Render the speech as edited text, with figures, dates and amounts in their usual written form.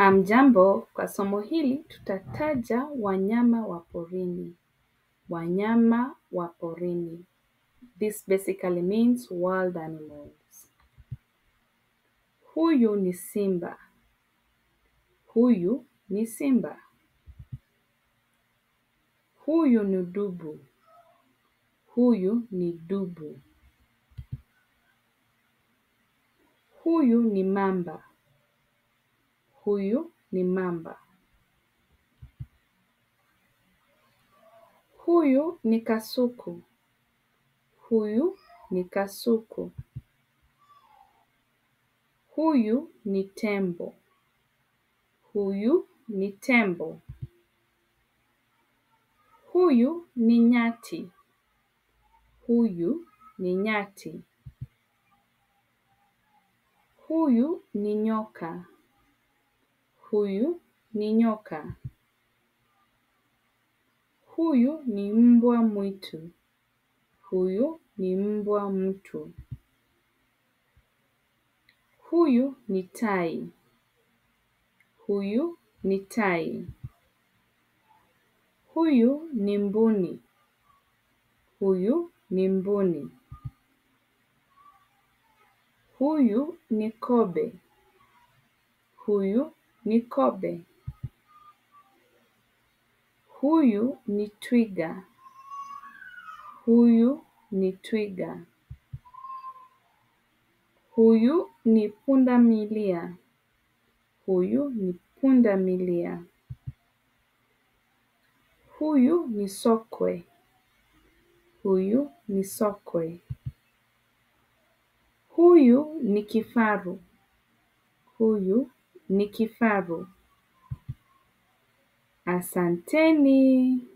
Hamjambo, kwa somo hili tutataja wanyama wa porini. Wanyama wa porini. This basically means wild animals. Huyu ni simba. Huyu ni simba. Huyu ni dubu. Huyu ni dubu. Huyu ni mamba. Huyu ni mamba. Huyu ni kasuku. Huyu ni kasuku. Huyu ni tembo. Huyu ni tembo. Huyu ni nyati. Huyu ni nyati. Huyu ni nyoka. Huyu ni nyoka. Huyu ni mbwa mwitu. Huyu ni mbwa mwitu. Huyu ni tai. Huyu ni tai. Huyu ni mbuni. Huyu ni mbuni. Huyu ni kobe. Huyu ni kobe. Huyu ni twiga. Huyu ni twiga. Huyu ni pundamilia. Huyu ni pundamilia. Huyu ni sokwe. Huyu ni sokwe. Huyu ni kifaru. Huyu ni kifaru. Asanteni.